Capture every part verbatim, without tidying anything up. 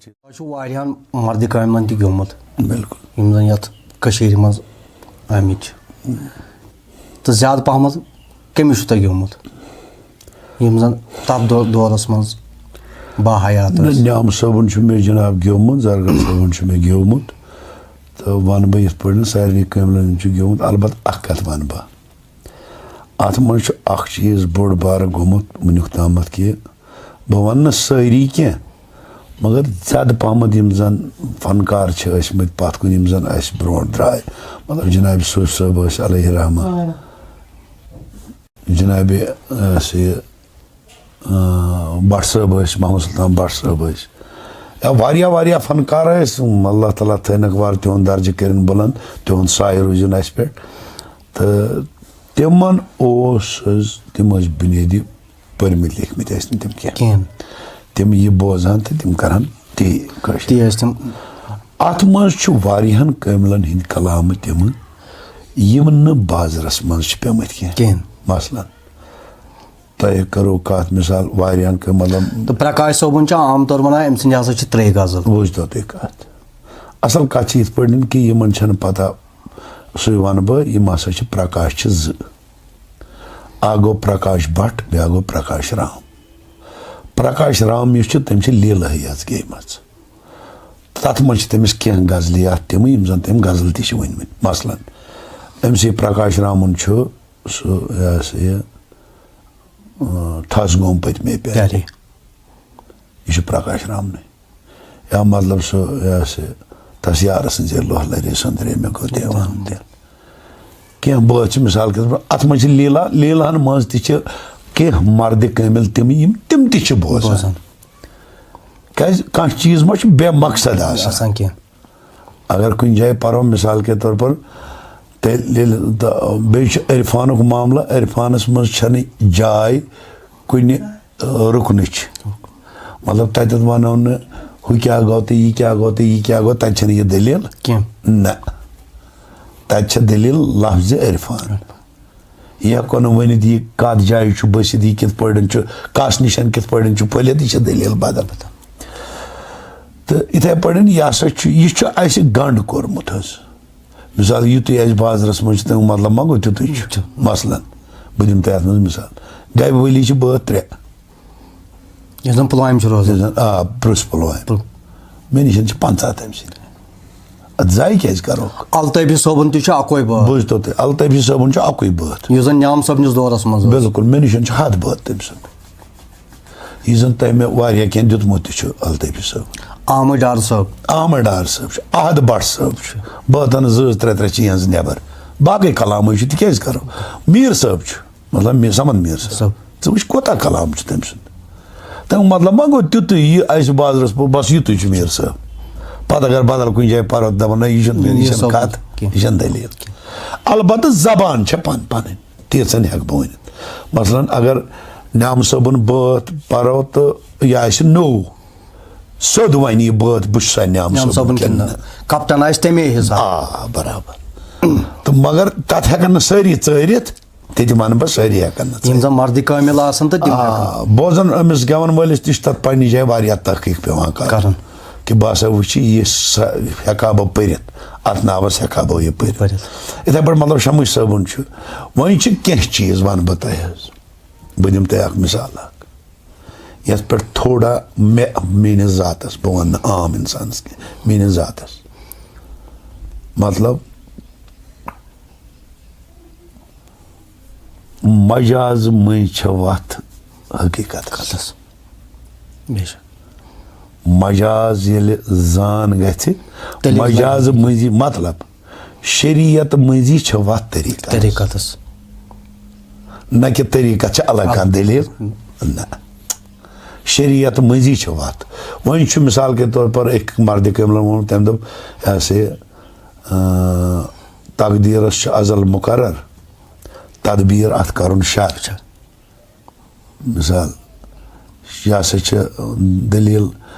تۄہہِ چھُ واریاہَن مردِ کامٮ۪ن تہِ گیوٚمُت، بِلکُل۔ یِم زَن یَتھ کٔشیٖرِ منٛز آمٕتۍ چھِ۔ تہٕ زیادٕ پَہمَتھ کٔمِس چھُ تۄہہِ گیوٚمُت، یِم زَن تَتھ دو-، دورَس منٛز باحیات نہ، ٲسۍ؟ نیام صٲبُن چھُ مےٚ جناب گیوٚمُت، زرگر صٲبُن چھُ مےٚ گیوٚمُت۔ تہٕ وَنہٕ بہٕ یِتھ پٲٹھۍ سارنٕے کٲملَن چھُ گیوٚمُت، البتہ اَکھ کَتھ وَنہٕ بہٕ۔ اَتھ منٛز چھُ اَکھ چیٖز بوٚڑ بارٕ گوٚمُت وٕنیُک تامَتھ کہِ بہٕ وَنہٕ نہٕ سٲری کینٛہہ، مگر زیادٕ پَہمَتھ یِم زَن فنکار چھِ ٲسۍ مٕتۍ پَتھ کُن، یِم زَن اَسہِ برونٛٹھ درٛاے، مطلب جناب صوفی صٲب ٲسۍ علیہ رحمہ، جناب، ٲس یہِ، آ، بٹ صٲب ٲسۍ، محمد سلطان بٹ صٲب ٲسۍ، یا واریاہ واریاہ فنکار ٲسۍ۔ اللہ تعالیٰ تھٲینَکھ وار، تِہُنٛد درجہٕ کٔرِن بُلند، تِہُنٛد سایہِ روٗزِن اَسہِ پٮ۪ٹھ۔ تہٕ تِمن اوس حظ، تِم ٲسۍ بُنیٲدی پٔرمٕتۍ لیکھمٕتۍ ٲسۍ نہٕ تِم کینٛہہ۔ کِہیٖنۍ۔ تِم یہِ بوزہن تہٕ تِم کرہن تی کٲشِر۔ تی ٲسۍ تِم۔ اتھ منٛز چھُ واریاہن کٲملن ہٕنٛدۍ کلامہٕ تِمہٕ، یِم نہٕ بازرس منٛز چھِ پیمٕتۍ کینٛہہ۔ کِہیٖنۍ۔ مثلاً، تۄہہِ کٔرٕو کتھ مثال واریاہن کٲ-، مطلب، تہٕ پرکاش صٲبُن چھُ عام طور ونان، أمۍ سٕنٛدِ ہسا چھِ ترٛےٚ غزل۔ بوٗزتو تُہۍ کتھ۔ اصل کتھ چھِ یِتھ پٲٹھۍ کہِ یِمن چھنہٕ پتہ، سُے ونہٕ بہٕ، یِم ہسا چھِ پرکاش چھِ زٕ۔ اکھ گوٚو پرکاش بٹ، بیٛاکھ گوٚو پرکاش رام۔ پرکاش رام یُس چھُ، تٔمۍ چھِ لیلہٕ ہٕے یٲژ گیٚیمٕژ۔ تتھ منٛز چھِ تٔمِس کینٛہہ غزلیات تِمہٕ، یِم زن تٔمۍ غزل تہِ چھِ ؤنۍمٕتۍ۔ مثلاً، أمۍ سی پرکاش رامُن چھُ سُہ، یہِ ہسا یہِ، اۭں، تھس گوم پٔتمے پیارِ۔ پیارِ۔ یہِ چھُ پرکاش رامنٕے۔ یا مطلب سُہ، یہِ ہسا یہِ، تس یارٕ سٕنٛزے لوہ لرے سندرے مےٚ گوٚو دیوان دِل۔ کینٛہہ بٲتھ چھِ مثال کے طور پر، اتھ منٛز چھِ لیلا، لیلاہن منٛز تہِ چھِ کینٛہہ مردِ کٲمل تِم، یِم تِم تہِ چھِ بوزان۔ بوزان۔ کیازِ کانٛہہ چیٖز ما چھُ بے مقصد آسان۔ آسان کینٛہہ۔ اگر کُنہِ جایہِ پرو مثال کے طور پر، تیٚلہِ ییٚلہِ تہٕ بیٚیہِ چھُ عرفانُک معاملہٕ، عرفانس منٛز چھنہٕ جاے کُنہِ، آ، رُکنٕچ۔ مطلب، تتٮ۪تھ ونو نہٕ ہُہ کیٛاہ گوٚو تہٕ یہِ کیٛاہ گوٚو تہٕ یہِ کیٛاہ گوٚو، تتہِ چھنہٕ یہِ دٔلیٖل۔ کینٛہہ۔ نہ، تتہِ چھےٚ دٔلیٖل لفظِ عرفان۔ یہِ ہٮ۪کو نہٕ ؤنِتھ، یہِ کتھ جایہِ چھُ بٔسِتھ، یہِ کِتھ پٲٹھۍ چھُ، کس نِشن کِتھ پٲٹھۍ چھُ پھٔلِتھ، یہِ چھےٚ دٔلیٖل بدل۔ تہٕ یِتھے پٲٹھۍ یہِ ہسا چھُ، یہِ چھُ اسہِ گنڈ کوٚرمُت حظ۔ مثال، یُتُے اسہِ بازرس منٛز چھُ، تمیُک مطلب ما گوٚو تیُتُے چھُ۔ چھُ۔ مثلاً، بہٕ دِمہٕ تۄہہِ اتھ منٛز مثال، گبہِ ولی چھِ بٲتھ ترٛےٚ۔ یُس زن پُلوامہِ چھُ روزان۔ یُس زن، آ، پرُس پُلوامہِ۔ پُل- مےٚ نِش چھِ پنٛژاہ تٔمۍ سٕنٛدۍ۔ اتھ ضایہِ کیٛازِ کرو؟ الطٲبی صٲبُن تہِ چھُ اکوے بٲتھ۔ بوٗزتو تُہۍ، الطٲبی صٲبُن چھُ اکُے بٲتھ۔ یُس زن نیام صٲبنِس دورس منٛز اوس۔ بِلکُل، مےٚ نِش چھُ ہتھ بٲتھ تٔمۍ سُنٛد۔ یہِ زن تۄہہِ مےٚ واریاہ کینٛہہ دیُتمُت تہِ چھُ الطٲبی صٲبُن۔ احمد ڈار صٲب۔ احمد ڈار صٲب چھُ، احد بٹ صٲب چھُ، بٲتن زٕ زٕ ترٛےٚ ترٛےٚ چھِ یِہنٛز نٮ۪بر۔ باقٕے کلامٕے چھُ، تہِ کیٛازِ کرو؟ میٖر صٲب چھُ، مطلب، میر صمد میر صٲب۔ صٲب۔ ژٕ وٕچھ، کوٗتاہ کلام چھُ تٔمۍ سُنٛد۔ تمیُک مطلب ما گوٚو تیُتُے، یہِ اَسہِ بازرَس پٮ۪ٹھ، بس یُتُے چھُ میٖر صٲب۔ پتہٕ اگر بدل کُنہِ جایہِ پرو، دپان، نہ، یہِ چھُنہٕ، یہِ یہِ چھُنہٕ صٲب کتھ، کینٛہہ۔ یہِ چھَنہٕ دٔلیٖل۔ البتہٕ زبان چھےٚ پن پنٕنۍ، تیٖژن ہٮ۪کہٕ بہٕ ؤنِتھ۔ مثلاً، اگر نیام صٲبُن بٲتھ پرو تہٕ یہِ آسہِ نوٚو، سیوٚد ونہِ یہِ بٲتھ، بہٕ چھُسا نیام نیام صٲبُن صٲبُن کِنہٕ کِنہٕ نہ؟ نہ؟ کپٹن آسہِ تَمے حساب۔ آ، برابر۔ تہٕ مگر تتھ ہٮ۪کن نہٕ سٲری ژٲرِتھ۔ تہِ تہِ ونہٕ بہٕ، سٲری ہٮ۪کن نہٕ یِم ژٲرِتھ۔ زن مردِ کٲمِل آسن تہٕ تِم ہٮ۪کن۔ آ، بوزن أمِس گٮ۪ون وٲلِس تہِ چھُ تتھ پننہِ جایہِ واریاہ تحقیق پٮ۪وان کرُن۔ کرُن۔ کہِ بہٕ ہسا وٕچھِ یہِ سا-، ہٮ۪کا بہٕ پٔرِتھ، اتھ ناوس ہٮ۪کا بہٕ یہِ پٔرِتھ۔ پٔرِتھ۔ یِتھے پٲٹھۍ مطلب شمس صٲبُن چھُ۔ وۄنۍ چھِ کینٛہہ چیٖز ونہٕ بہٕ تۄہہِ حظ۔ بہٕ دِمہٕ تۄہہِ اکھ مثال اکھ۔ یتھ پٮ۪ٹھ تھوڑا مےٚ، میٲنِس ذاتس، بہٕ ونہٕ نہٕ عام انسانس کینٛہہ، میٲنِس ذاتس۔ مطلب، مجاز مٔنٛزۍ چھےٚ وَتھ حقیٖقتَس۔ بے شک۔ مجاز ییٚلہِ زان گژھِ، تیٚلہِ مجاز مٔنٛزی مطلب، شریعت مٔنٛزی چھےٚ وَتھ طریٖقَس۔ طریٖقتس۔ نہ کہِ طریٖقَس چھِ الگ کانٛہہ دٔلیٖل۔ نہ۔ شریعت مٔنٛزی چھےٚ وَتھ۔ وۄنۍ چھُ مثال کے طور پر أکۍ مردِ کٲملَن ووٚنمُت، تٔمۍ دوٚپ، یہِ ہسا یہِ، اۭں، تقدیٖرَس چھُ ازل مُقرر، تدبیٖر اَتھ کَرُن شر۔ مثال، یہِ ہسا چھِ دٔلیٖل،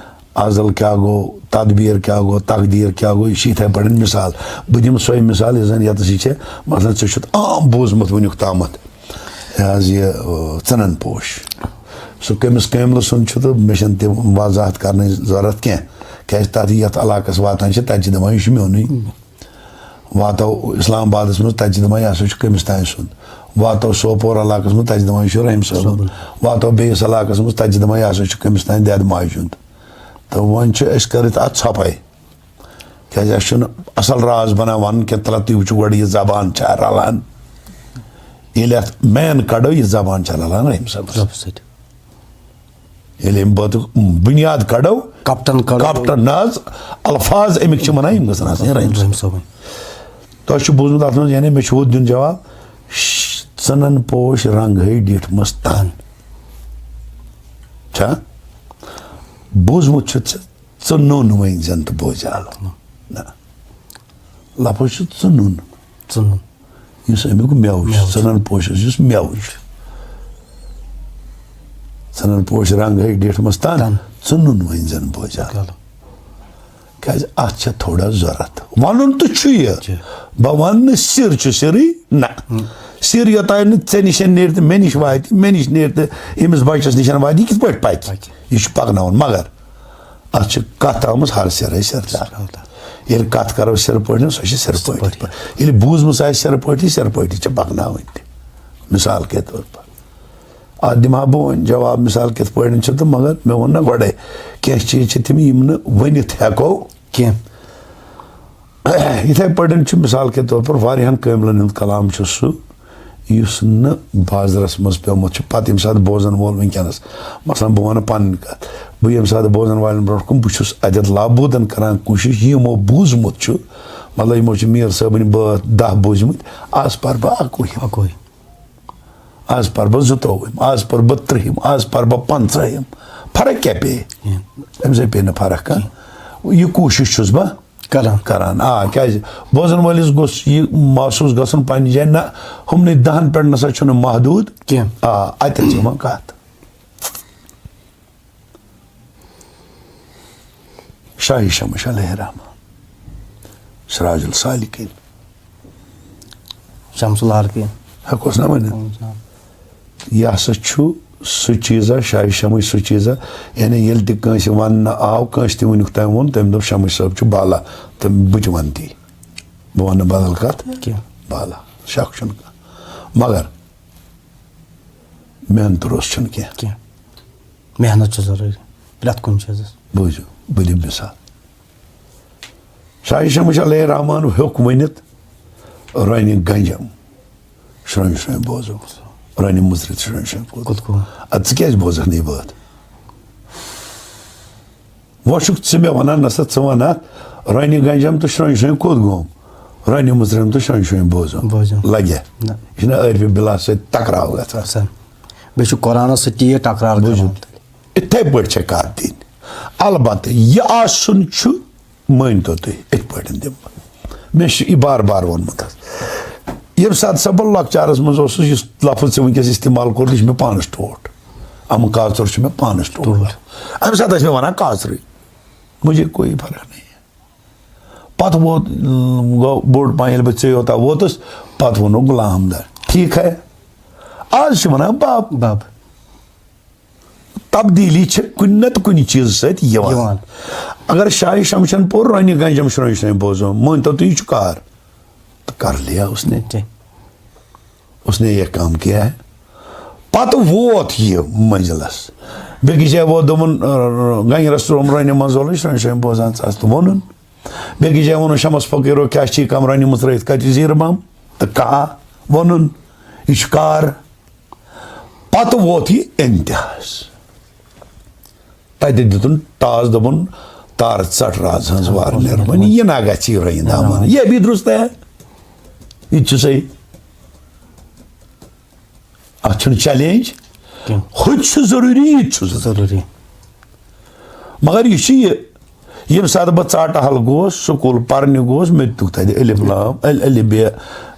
ازل کیٛاہ گوٚو، تدبیٖر کیٛاہ گوٚو، تقدیٖر کیٛاہ گوٚو، یہِ چھِ یِتھَے پٲٹھۍ مثال۔ بہٕ دِمہٕ سۄے مثال، یۄس زَن ییٚتَس یہِ چھےٚ۔ مثلاً، ژےٚ چھُتھ عام بوٗزمُت وٕنیُک تامَتھ، یہِ حظ یہِ، اۭں، ژٕنَن پوش۔ سُہ کٔمِس کٲملہٕ سُنٛد چھُ تہٕ مےٚ چھَنہٕ تِم وضاحت کَرنٕچ ضوٚرَتھ کینٛہہ۔ کیٛازِ تَتھ یَتھ علاقَس واتان چھِ، تَتہِ چھِ دَپان، "یہِ چھُ میونُے۔" واتو اسلام آبادس منٛز، تَتہِ چھِ دَپان، "یہِ ہسا چھُ کٔمِس تام سُنٛد۔" واتو سوپور علاقس منٛز، تَتہِ چھِ دَپان، "یہِ چھُ رحیم صٲبُن۔" واتو بیٚیِس علاقس منٛز، تَتہِ چھِ دَپان، "یہِ ہسا چھُ کٔمِس تام دٮ۪د ماجہِ ہُنٛد۔" تہٕ وۄنۍ چھِ أسۍ کٔرِتھ اَتھ ژھۄپَے، کیٛازِ اَسہِ چھُنہٕ اَصٕل راز بَنان وَنُن کینٛہہ، تَلہ تُہۍ وٕچھِو گۄڈٕ یہِ زبان چھا رَلان۔ ییٚلہِ اَتھ مین کَڑو، یہِ زبان چھا رَلان رحیم صٲبَس۔ رۄبہٕ سۭتۍ۔ ییٚلہِ أمۍ بٲتُک بُنیاد کَڑو، کپٹن کَڑو۔ کپٹن نہ حظ، الفاظ اَمِکۍ چھِ وَنان، یِم گژھن آسٕنۍ رحیم صٲب۔ رحیم صٲبٕنۍ۔ تۄہہِ چھُ بوٗزمُت اَتھ منٛز، یعنی مےٚ چھُ ہُتھ دیُن جواب، "ژٕنَن پوش رنٛگ ہے ڈِٹھ مَس تَن۔" چھا؟ بوٗزمُت چھُ ژےٚ، "ژٕ نوٚن وۄنۍ زَن تہٕ بوزیٛالہٕ۔" نہ۔ لفظ چھُ ژٕ نوٚن۔ ژٕ نوٚن۔ یُس اَمیُک مٮ۪وٕ چھُ، مٮ۪وٕ چھُ۔ ژٕنَن پوشَس یُس مٮ۪وٕ چھُ۔ ژٕنَن پوش رنٛگ ہے ڈِٹھ مَس تَن، تَن۔ ژٕ نوٚن وۄنۍ زَن بوزیٛالہٕ۔ چلو۔ کیٛازِ اَتھ چھےٚ تھوڑا ضوٚرَتھ۔ وَنُن تہٕ چھُ یہِ۔ چھُ۔ بہٕ وَنہٕ نہٕ سِر چھُ سِرٕے، نہ۔ ہُم۔ سِر یوٚتام نہٕ ژےٚ نِش نیرِ تہٕ مےٚ نِش واتہِ، مےٚ نِش نیرِ تہٕ أمِس بَچَس نِش واتہِ، یہِ کِتھ پٲٹھۍ پَکہِ؟ پَکہِ۔ یہِ چھُ پَکناوُن۔ مگر اَتھ چھِ کَتھ آمٕژ ہر سِرَے سِر تار۔ سِر تار۔ ییٚلہِ کَتھ کَرو سِرٕ پٲٹھۍ، سۄ چھِ سِرٕ سِرٕ پٲٹھۍ۔ پٲٹھۍ۔ ییٚلہِ بوٗزمٕژ آسہِ سِرٕ پٲٹھی، سِرٕ پٲٹھی چھِ پَکناوٕنۍ تہِ۔ مِثال کے طور پر۔ اَتھ دِمہٕ ہا بہٕ وۄنۍ جواب، مِثال کِتھ پٲٹھۍ چھِ تہٕ، مگر مےٚ ووٚن نہ گۄڈَے، کینٛہہ چیٖز چھِ تِم، یِم نہٕ ؤنِتھ ہٮ۪کو کینٛہہ۔ یِتھَے پٲٹھۍ چھُ، مِثال کے طور پر، واریاہَن کٲملَن ہُنٛد کلام چھُ سُہ، یُس نہٕ بازرَس منٛز پیوٚمُت چھُ۔ پَتہٕ ییٚمہِ ساتہٕ بوزَن وول وٕنکیٚنَس، مثلاً، بہٕ وَنہٕ پَنٕنۍ کَتھ، بہٕ ییٚمہِ ساتہٕ بوزَن والٮ۪ن برونٛٹھ کُن، بہٕ چھُس اَتٮ۪تھ لابوٗدَن کَران کوٗشِش، یِمو بوٗزمُت چھُ، مطلب، یِمو چھِ میٖر صٲبٕنۍ بٲتھ دَہ بوٗزمٕتۍ، آز پَرٕ بہٕ اَکُے۔ اَکُے۔ آز پَرٕ بہٕ زٕتووُہِم، آز پَرٕ بہٕ تٕرٛہِم، آز پَرٕ بہٕ پنٛژاہِم۔ فرق کیٛاہ پیٚیہِ؟ کینٛہہ۔ اَمہِ سۭتۍ پیٚیہِ نہٕ فرق کانٛہہ۔ کینٛہہ۔ یہِ کوٗشِش چھُس بہٕ کران۔ کران۔ آ، کیٛازِ؟ بوزَن وٲلِس گوٚژھ یہِ محسوٗس گژھُن پنٛنہِ جایہِ، نہ، ہُمنٕے دَہَن پٮ۪ٹھ نہ سا چھُنہٕ محدوٗد۔ کینٛہہ۔ آ، اَتٮ۪تھ چھِ یِوان کَتھ۔ شاہی شمس علیہ الرحمہ، سراج السالکین۔ شمس العارفین۔ ہٮ۪کوس نہ ؤنِتھ؟ اہن حظ، آ۔ یہِ ہسا چھُ سُہ چیٖزا، شاہی شمس سُہ چیٖزا، یعنی ییٚلہِ تہِ کٲنٛسہِ وننہٕ آو، کٲنٛسہِ تہِ ؤنِکھ تٔمۍ ووٚن، تٔمۍ دوٚپ، "شمس صٲب چھُ بالا، تہٕ بہٕ تہِ ونہٕ تی، بہٕ ونہٕ نہٕ بدل کتھ۔" کینٛہہ۔ بالا، شک چھُنہٕ کانٛہہ۔ مگر محنت روٚس چھُنہٕ کینٛہہ۔ کینٛہہ۔ محنت چھِ ضروٗری پرٛٮ۪تھ کُنہِ چیٖزَس۔ بوٗزِو، بہٕ دِمہٕ مثال۔ شاہی شمس علیہ الرحمان ہیوٚک ؤنِتھ، "رۄنہِ گنجم شرٛۄنٛجہِ شرٛۄنٛجہِ بوزو، رۄنہِ مُژرِتھ شرٛۄنٛجہِ شرٛۄنٛجہِ کوٚت۔" کوٚت گوٚو؟ اَدٕ ژٕ کیٛازِ بوزَکھ نہٕ یہِ بٲتھ؟ وۄنۍ چھُکھ ژٕ مےٚ وَنان، نہ سا ژٕ وَن اَتھ، رۄنہِ گنجم تہٕ شرٛۄنٛجہِ شرٛۄنٛجہِ کوٚت گوٚم؟ رۄنہِ مُژرِم تہٕ شرٛۄنٛجہِ شرٛۄنٛجہِ بوزو۔ بوزو۔ لَگہِ۔ نہ۔ یہِ چھُنہ عٲرفِ بِلا سۭتۍ ٹکراو گژھان۔ گژھان۔ بیٚیہِ چھُ قرآنَس سۭتۍ تہِ یہِ ٹکرار بوٗزِو۔ کران۔ یِتھَے پٲٹھۍ چھےٚ کَتھ دِنۍ۔ البتہ یہِ آسُن چھُ، مٲنۍ تو تُہۍ، یِتھ پٲٹھۍ دِمہٕ بہٕ۔ مےٚ چھُ یہِ بار بار ووٚنمُت حظ۔ ییٚمہِ ساتہٕ سا بہٕ لۄکچارَس منٛز اوسُس، یُس لفظ ژےٚ وٕنکیٚس استعمال کوٚرُتھ، یہِ چھُ مےٚ پانَس ٹوٹھ۔ اَمہٕ کاژُر چھُ مےٚ پانَس ٹوٹھ۔ ٹوٹھ۔ اَمہِ ساتہٕ ٲسۍ مےٚ وَنان کاژرٕے۔ مجھے کوئی فرق نہیں ہے۔ پَتہٕ ووت، گوٚو بوٚڑ پَہَن، ییٚلہِ بہٕ ژےٚ یوتاہ ووتُس، پَتہٕ ووٚنُکھ غلام دار۔ ٹھیٖک ہے؟ آز چھِ وَنان بَب۔ بَب۔ تبدیٖلی چھِ کُنہِ نَتہٕ کُنہِ چیٖزٕ سۭتۍ یِوان۔ یِوان۔ اگر شاہہِ شمشن پوٚر رۄنہِ گنجم شرٛۄنٛجہِ شرٛۄنٛجہِ بوزو، مٲنۍ تو تُہۍ، یہِ چھُ کار۔ تو کر لیا اس نے۔ ٹھیٖک۔ اس نے یہ کام کیا ہے۔ پتہٕ ووت یہِ منزلس۔ بیٚکِس جایہِ ووت، دوٚپُن، گنجرس ترٛووُم رۄنہِ منٛز وولٕے، شرٛۄنٛجہِ شرٛۄنٛجہِ بوزان ژٕ آس تہٕ ووٚنُن۔ بیٚکِس جایہِ ووٚنُن، شمس فقیٖرو، کیٛاہ چھِ یہِ کمرانہِ مُژرٲیِتھ، کَتہِ زیٖر بم؟ تہٕ کاہ ووٚنُن۔ یہِ چھُ کار۔ پتہٕ ووت یہِ انتہاہس۔ تتہِ دِتُن ٹاس، دوٚپُن، "تارٕ ژٹ راز ہٕنٛز وار نٮ۪رمٲنی، یہِ نہ گژھِ یہِ رٔنِتھ دامن۔ یہ بھی درست ہے۔ یہِ تہِ چھُ صحیح۔ اتھ چھُنہٕ چیلنج۔ کینٛہہ۔ ہُہ تہِ چھُ ضروٗری، یہِ تہِ چھُ ضروٗری۔" ضروٗری۔ مگر یہِ چھُ یہِ، ییٚمہِ ساتہٕ بہٕ ژاٹہٕ حل گوس، سکوٗل پرنہِ گوس، مےٚ تہِ تُگ تتہِ الف لام، ال-، الف بے،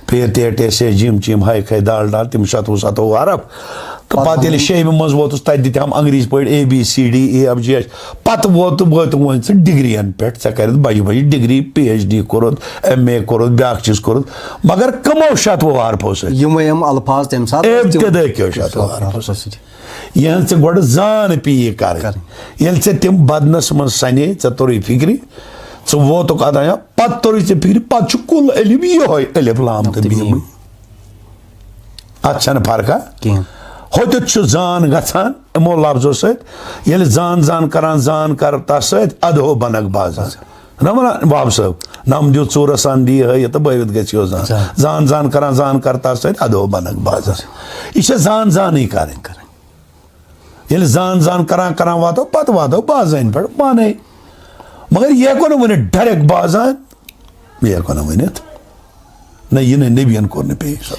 پے تے ٹے سے جیم چیٖم ہاے کھے دال ڈال، تِم شتوُہ ستوُہ حرف۔ تہٕ پَتہٕ ییٚلہِ شیٚیِمہِ منٛز ووتُس، تَتہِ دِتِہَم انگریٖزۍ پٲٹھۍ A B C D, A F G H. پَتہٕ ووت، وٲتۍ وۄنۍ ژٕ ڈگری یَن پٮ۪ٹھ، ژےٚ کَرٮ۪تھ بَجہِ بَجہِ ڈگری، پی ایچ ڈی کوٚرُتھ، ایم اے کوٚرُتھ، بیٛاکھ چیٖز کوٚرُتھ، مگر کَمو شَتوُہ عارفو سۭتۍ؟ یِمَے یِم الفاظ تَمہِ ساتہٕ ٲسۍ تِم۔ ابتدٲے کیو شَتوُہ عارفو سۭتۍ۔ یِہٕنٛز ژےٚ گۄڈٕ زان پیٚیہِ یہِ کَرٕنۍ۔ کَرٕنۍ۔ ییٚلہِ ژےٚ تِم بدنَس منٛز سَنے، ژےٚ توٚرُے فِکرِ، ژٕ ووتُکھ اَتھ اَنٛجام، پَتہٕ توٚرُے ژےٚ فِکرِ، پَتہٕ چھُ کُل علم یِہوٚے الف لام تہٕ تہٕ میٖم۔ میٖم۔ اَتھ چھَنہٕ فرقہ۔ کِہیٖنۍ۔ ہوٚتٮ۪تھ چھُ زان گژھان یِمو لفظو سۭتۍ۔ ییٚلہِ زان زان کران، زان کر تَس سۭتۍ، ادہو بنکھ بازان۔ نہ وَنان باب صٲب، نَم دیُت ژوٗرَس سان دی ہٲیِتھ تہٕ بٲوِتھ گژھِ یو زان۔ زان۔ زان زان کران، زان کر تَس سۭتۍ، ادہو بنکھ بازان۔ یہِ چھےٚ زان زانٕے کرٕنۍ۔ ییٚلہِ زان زان کران کران واتو، پتہٕ واتو بازٲنۍ پٮ۪ٹھ پانے۔ مگر یہِ ہٮ۪کو نہٕ ؤنِتھ ڈایریکٹ بازان، یہِ ہٮ۪کو نہٕ ؤنِتھ۔ نہ، یہِ نہٕ نبیَن کوٚر نہٕ پیش۔